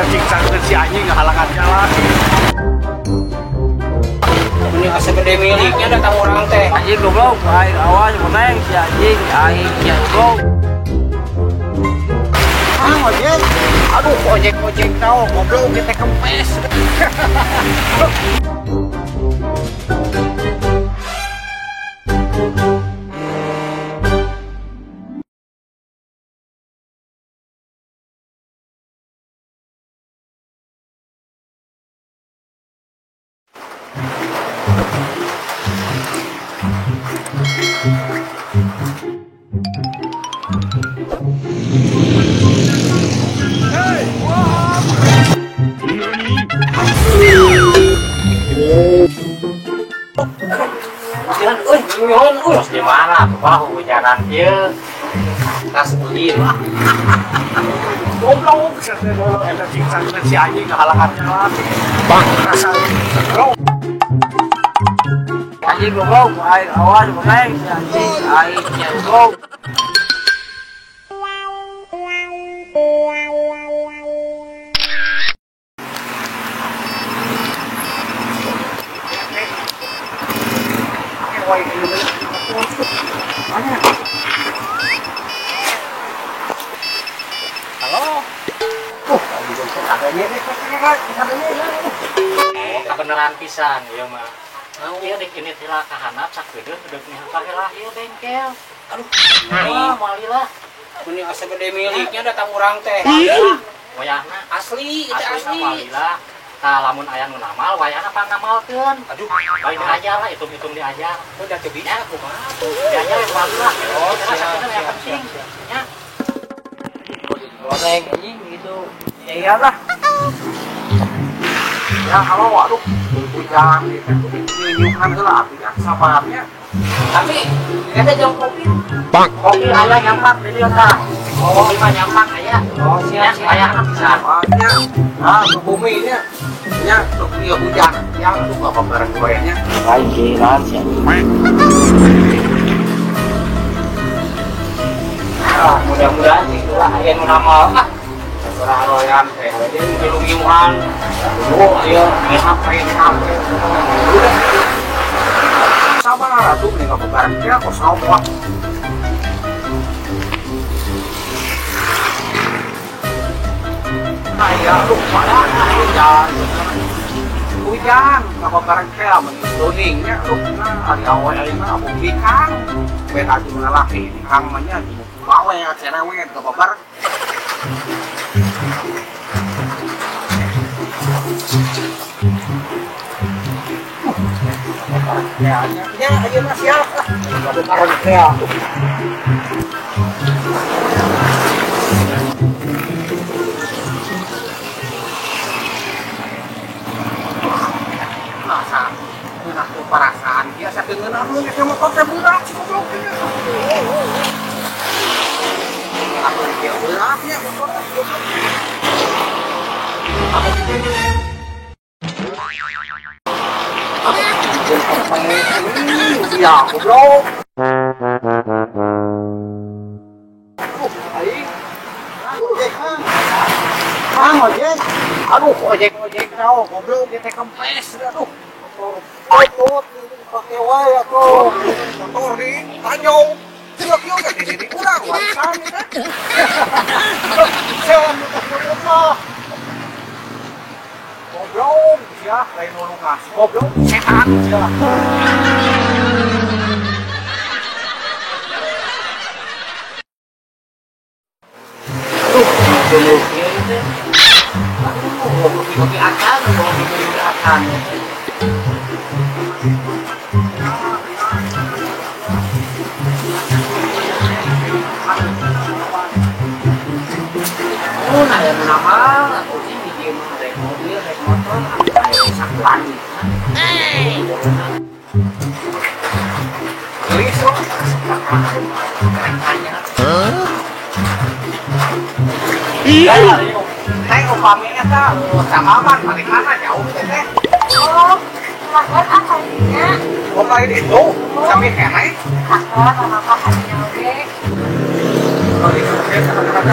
Eta cingcangkeun si anjing ngahalangan jalan. Ini asa gede miliknya datang orang teh. Anjing goblok, aing awas meneng si anjing, aing ya goblok. Ah, ojek. Aduh, ojek-ojek tau goblok kita kempes. Terus di mana? Wah, hujanan ieu. Tas ulin. Goblok, eta cingcangkeun si anjing ngahalangan jalan. Bang, rasa anjing goblok, aing awas meneng si anjing, aing ya goblok. Halo. Oh, kebenaran pisan ieu mah. Ieu dek ini teh ka handap sakedeung deuk pake lah ieu bengkel. Aduh, wah moal lah. Mending asa gede miliknya datang urang teh. Wayahna asli, itu asli. Lah. Tah lamun aya nu namal, wayahna pangnamalkeun. Aduh, bae diajar lah, hitung-hitung diajar. Udah teu bisa kumaha tuh. Diajar moal lah. Oh, siap, yang penting. Nya. Goreng anjing gitu. Ya iyalah. Ya halo, aduh, hujan nyuhan heula atuh ya sabarnya. Tapi eta jam kopi. Bang, kopi aya nyampak di dieu tah. Kopi mah nyampak aya. Oh, siap, siap. Aya pisan. Nya, ah, ke bumi nya. Nya, tuh ieu hujan. Yang tuh bapak bareng gue nya. Lain jalan sia. Ah, mudah-mudahan sih lah aya nu namal. Ah, urang royan teh. Ngilu-ngiluan. Oh, ayo HP HP. Udah. Sabar atuh nih enggak bareng teh kok sawah. Aya aduh mana hujan. Hujan enggak bareng teh mun tuningnya aduh nah ari awe aing mah bumi kang. Beda jeung lalaki kang mah nya bawe cerewet enggak bareng. Ya, ya, ayo siap lah. Taruh ya. Masa, aku perasaan biasa dengan aku yang motor teh berat sih goblok. Aku dia beratnya motor teh goblok. Ya, goblok. Aing. Ah, ojek. Aduh, ojek-ojek tau goblok kita kempes aduh. Motor pake wae atuh. Motor di Tanjung. Kieu kieu teh di urang warisan teh. Sewa motor. Goblok ya, lain nulungan. Goblok setan ya. Aduh, kopi akan, kopi akan. Oh, nah yang nama, aku sih di rek mobil, rek motor, aku sakuan. Gelis loh. Iya, teh upami eta samaman mana jauh teh teh. Oh, makan asalnya. Oh, lain itu, sami keneh. Makan apa hanya oge. Oh, itu oge kata-kata.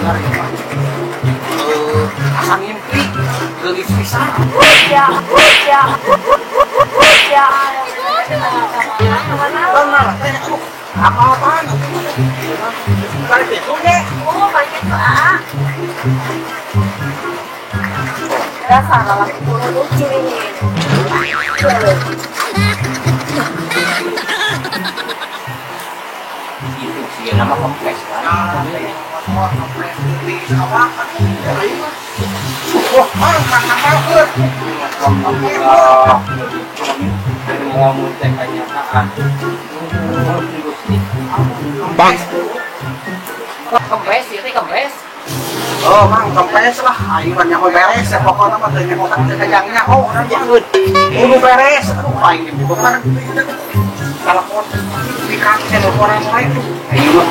Bener ieu mah. Asa ngimpi geulis pisan. Ya, ya. Ya. Bener teh aduh. Apa-apaan balik itu ge. Oh, balik itu aa. Dasar lalaki kuno lucu ini. Itu sih nama kompleks kan. Motor kompleks di sawah kan. Wah, mang ngapalkeun. Ngelamun teh kenyataan. Bang. Kempes ieu teh kempes. Oh, mang kempes lah. Aing mah nyaho beres ya pokona mah teu nyaho teu kajangnya. Oh, urang nyaho. Kudu beres. Aduh, aing dibuka telepon di kang teleponan wae tuh. Aing mah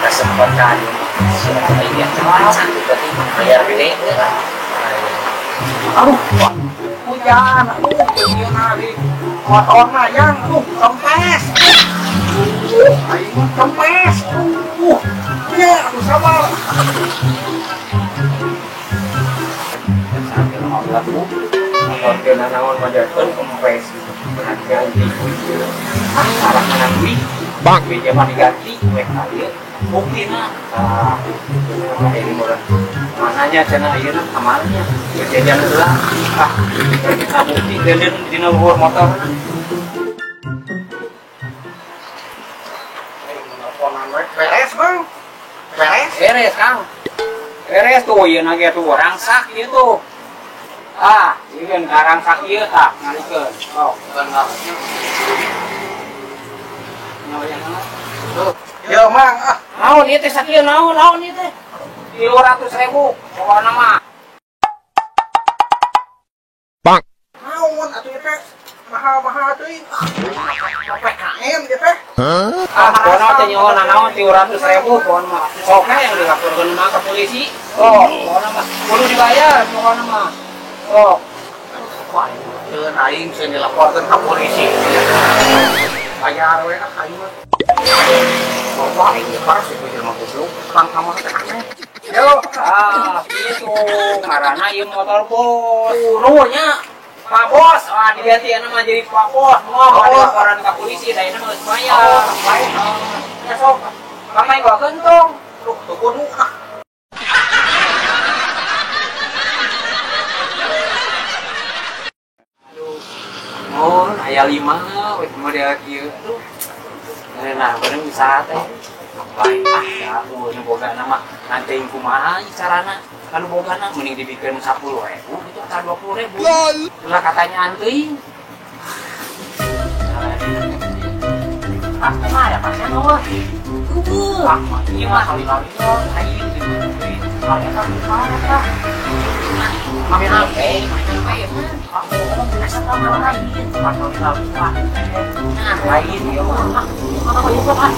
kesempatan aing ya berarti bayar gede lah. Aduh, hujan, aduh, ieu na di motorna yang aduh kempes. Aing mah kempes. Nya aduh sabar. Sambil ngomong motor teu nanaon majarkeun kempes gitu. Ganti ieu. Ah, salah kana duit. Bang, meja mah diganti we ka ieu. Buktina. Ah, ini murah. Mananya cenah ieu kamarnya. Jajan heula. Ah, kita bukti deuleu dina luhur motor. Beres, Bang. Beres. Beres, Kang. Beres tuh ieu na ge tuh rangsak ieu tuh. Ah, ieu kan rangsak ieu tah ngalikeun. Oh, bukan ngalikeun. Tuh. Yo, Mang, ah. Naon ieu teh sakieu naon naon ieu teh? 300.000 pokona mah. Bang. Naon atuh ieu teh? Mahal-mahal teuing. PKM ieu teh. Ah, pokona teh nyaho naon 300.000 pokona mah. Sok yang dilaporkeun mah ke polisi. Oh, pokona mah kudu dibayar pokona mah. Sok. Wah, teu aing sieun dilaporkeun ka polisi. Bayar we ah aing mah. Wah, aing paras itu jelema goblok. Pang kamar teh aneh. Yo, ah, itu ngaranna ieu motor bos. Nuhunnya Pak Bos, ah diganti nama jadi Pak Bos. Moal laporan ka polisi da ieu mah geus bayar. Ya sok. Pamai gua kentong. Duh, teu kudu ah. Aduh. Oh, aya 5 we model kieu. Aduh. Nah, bener usaha teh. Baik, ah, da nu boga nama nanti kumaha carana anu bogana mending dibikeun 10.000 gitu atau 20.000. Ulah katanya anteuing. Ah, kumaha ya pasien eueuh. Eueuh, ah, ieu mah kali-kali aing gitu. Ah, eta kumaha tah? Main HP, main HP. Ah, ngomong biasa sama lain. Kali-kali lah. Nah, lain ieu mah. Ah, ieu mah.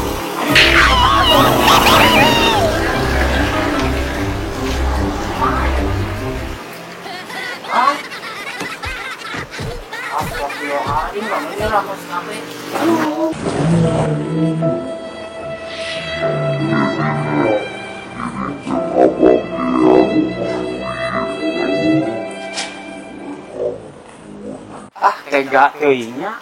Astagfirullahaladzim, bangunnya lah pas ngapain. Aduh. Ah, tega teuingnya.